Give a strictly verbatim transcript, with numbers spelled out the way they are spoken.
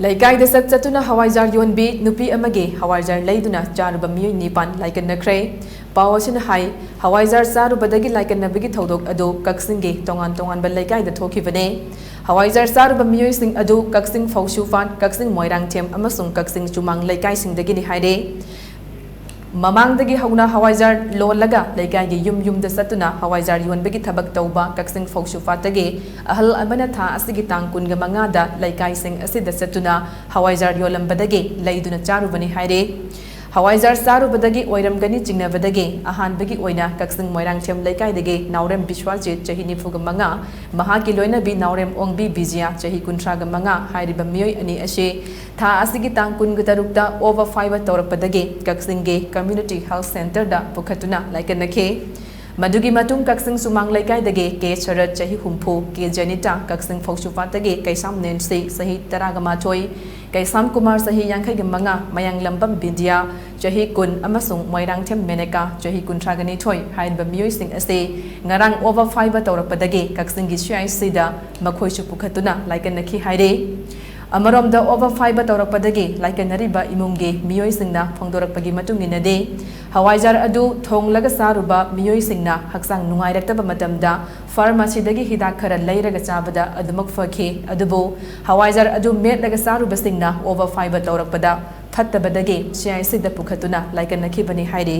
ꯂꯩꯀꯥꯏꯗ ꯆꯠ ꯆꯠꯇꯨꯅ ꯍꯋꯥꯏꯖꯥꯔ ꯌꯣꯟꯕꯤ ꯅꯨꯄꯤ ꯑꯃꯒꯤ ꯍꯋꯥꯏꯖꯥꯔ ꯂꯩꯗꯨꯅ ꯆꯥꯔꯨꯕ ꯃꯤꯑꯣꯏ ꯅꯤꯄꯥꯟ ꯂꯥꯏꯀꯠꯅꯈ꯭ꯔꯦ꯫ ꯄꯥꯎ ꯑꯁꯤꯅ ꯍꯥꯏ, ꯍꯋꯥꯏꯖꯥꯔ ꯆꯥꯔꯨꯕꯗꯒꯤ ꯂꯥꯏꯀꯠꯅꯕꯒꯤ ꯊꯧꯗꯣꯛ ꯑꯗꯨ ꯀꯛꯆꯤꯡꯒꯤ ꯇꯣꯉꯥꯟ ꯇꯣꯉꯥꯟꯕ ꯂꯩꯀꯥꯏꯗ ꯊꯣꯛꯈꯤꯕꯅꯦ꯫ ꯍꯋꯥꯏꯖꯥꯔ ꯆꯥꯔꯨꯕ ꯃꯤꯑꯣꯏꯁꯤꯡ ꯑꯗꯨ ꯀꯛꯆꯤꯡ ꯐꯧꯁꯨꯄꯥꯠ, ꯀꯛꯆꯤꯡ ꯃꯣꯏꯔꯥꯡꯊꯦꯝ ꯑꯃꯁꯨꯡ ꯀꯛꯆꯤꯡ ꯆꯨꯃꯥꯡ ꯂꯩꯀꯥꯏꯁꯤꯡꯗꯒꯤꯅꯤ ꯍꯥꯏꯔꯦ꯫ ꯃꯃꯥꯡꯗꯒꯤ ꯍꯧꯅ ꯍꯋꯥꯏꯖꯥꯔ ꯂꯣꯜꯂꯒ ꯂꯩꯀꯥꯏꯒꯤ ꯌꯨꯝ ꯌꯨꯝꯗ ꯆꯠꯇꯨꯅ ꯍꯋꯥꯏꯖꯥꯔ ꯌꯣꯟꯕꯒꯤ ꯊꯕꯛ ꯇꯧꯕ ꯀꯛꯆꯤꯡ ꯐꯧꯁꯨꯄꯥꯠꯇꯒꯤ ꯑꯍꯜ ꯑꯃꯅ ꯊꯥ ꯑꯁꯤꯒꯤ ꯇꯥꯡ ꯀꯨꯟꯒ ꯃꯉꯥꯗ ꯂꯩꯀꯥꯏꯁꯤꯡ ꯑꯁꯤꯗ ꯆꯠꯇꯨꯅ ꯍꯋꯥꯏꯖꯥꯔ ꯌꯣꯜꯂꯝꯕꯗꯒꯤ ꯂꯩꯗꯨꯅ ꯆꯥꯔꯨꯕꯅꯤ ꯍꯥꯏꯔꯦ꯫ ꯍꯋꯥꯏꯖꯥꯔ ꯆꯥꯔꯨꯕꯗꯒꯤ ꯑꯣꯏꯔꯝꯒꯅꯤ ꯆꯤꯡꯅꯕꯗꯒꯤ ꯑꯍꯥꯟꯕꯒꯤ ꯑꯣꯏꯅ ꯀꯛꯆꯤꯡ ꯃꯣꯏꯔꯥꯡꯊꯦꯝ ꯂꯩꯀꯥꯏꯗꯒꯤ ꯅꯥꯎꯔꯦꯝ ꯕꯤꯁ꯭ꯋꯥꯁꯖꯤꯠ, ꯆꯍꯤ ꯅꯤꯐꯨꯒ ꯃꯉꯥ, ꯃꯍꯥꯛꯀꯤ ꯂꯣꯏꯅꯕꯤ ꯅꯥꯎꯔꯦꯝ ꯑꯣꯡꯕꯤ ꯕꯤꯖꯤꯌꯥ, ꯆꯍꯤ ꯀꯨꯟꯊ꯭ꯔꯥꯒ ꯃꯉꯥ ꯍꯥꯏꯔꯤꯕ ꯃꯤꯑꯣꯏ ꯑꯅꯤ ꯑꯁꯤ ꯊꯥ ꯑꯁꯤꯒꯤ ꯇꯥꯡ ꯀꯨꯟꯒ ꯇꯔꯨꯛꯇ ꯑꯣꯕ ꯐꯥꯏꯕ ꯇꯧꯔꯛꯄꯗꯒꯤ ꯀꯛꯆꯤꯡꯒꯤ Community Health Centreꯗ ꯄꯨꯈꯠꯇꯨꯅ ꯂꯥꯏꯀꯠꯅꯈꯤ꯫ ꯃꯗꯨꯒꯤ ꯃꯇꯨꯡ ꯀꯛꯆꯤꯡ ꯁꯨꯃꯥꯡ ꯂꯩꯀꯥꯏꯗꯒꯤ ꯀꯦ ꯁꯔꯠ, ꯆꯍꯤ ꯍꯨꯝꯐꯨ, ꯀꯦ ꯖꯦꯅꯤꯇꯥ, ꯀꯛꯆꯤꯡ ꯐꯧꯁꯨꯄꯥꯠꯇꯒꯤ ꯀꯩꯁꯥꯝ ꯅꯦꯟꯁꯤ, ꯆꯍꯤ ꯇꯔꯥꯒ ꯃꯥꯊꯣꯏ, ꯀꯩꯁꯥꯝ ꯀꯨꯃꯥꯔ, ꯆꯍꯤ ꯌꯥꯡꯈꯩꯒ ꯃꯉꯥ, ꯃꯌꯥꯡꯂꯝꯕꯝ ꯕꯤꯗ꯭ꯌꯥ, ꯆꯍꯤ ꯀꯨꯟ, ꯑꯃꯁꯨꯡ ꯃꯣꯏꯔꯥꯡꯊꯦꯝ ꯃꯦꯅꯦꯀꯥ, ꯆꯍꯤ ꯀꯨꯟꯊ꯭ꯔꯥꯒ ꯅꯤꯊꯣꯏ ꯍꯥꯏꯔꯤꯕ ꯃꯤꯑꯣꯏꯁꯤꯡ ꯑꯁꯤ ꯉꯔꯥꯡ ꯑꯣꯕ ꯐꯥꯏꯕ ꯇꯧꯔꯛꯄꯗꯒꯤ ꯀꯛꯆꯤꯡꯒꯤ CICꯗ ꯃꯈꯣꯏꯁꯨ ꯄꯨꯈꯠꯇꯨꯅ ꯂꯥꯏꯀꯠꯅꯈꯤ ꯍꯥꯏꯔꯦ꯫ ꯑꯃꯔꯣꯝꯗ, ꯑꯣꯕ ꯐꯥꯏꯕ ꯇꯧꯔꯛꯄꯗꯒꯤ ꯂꯥꯏꯀꯠꯅꯔꯤꯕ ꯏꯃꯨꯡꯒꯤ ꯃꯤꯑꯣꯏꯁꯤꯡꯅ ꯐꯣꯡꯗꯣꯔꯛꯄꯒꯤ ꯃꯇꯨꯡ ꯏꯟꯅꯗꯤ, ꯍꯋꯥꯏꯖꯥꯔ ꯑꯗꯨ ꯊꯣꯡꯂꯒ ꯆꯥꯔꯨꯕ ꯃꯤꯑꯣꯏꯁꯤꯡꯅ ꯍꯛꯆꯥꯡ ꯅꯨꯡꯉꯥꯏꯔꯛꯇꯕ ꯃꯇꯝꯗ ꯐꯥꯔꯃꯥꯁꯤꯗꯒꯤ ꯍꯤꯗꯥꯛ ꯈꯔ ꯂꯩꯔꯒ ꯆꯥꯕꯗ ꯑꯗꯨꯃꯛ ꯐꯈꯤ꯫ ꯑꯗꯨꯕꯨ ꯍꯋꯥꯏꯖꯥꯔ ꯑꯗꯨ ꯃꯦꯠꯂꯒ ꯆꯥꯔꯨꯕꯁꯤꯡꯅ ꯑꯣꯕ ꯐꯥꯏꯕ ꯇꯧꯔꯛꯄꯗ ꯐꯠꯇꯕꯗꯒꯤ CICꯗ ꯄꯨꯈꯠꯇꯨꯅ ꯂꯥꯏꯀꯠꯅꯈꯤꯕꯅꯤ ꯍꯥꯏꯔꯤ꯫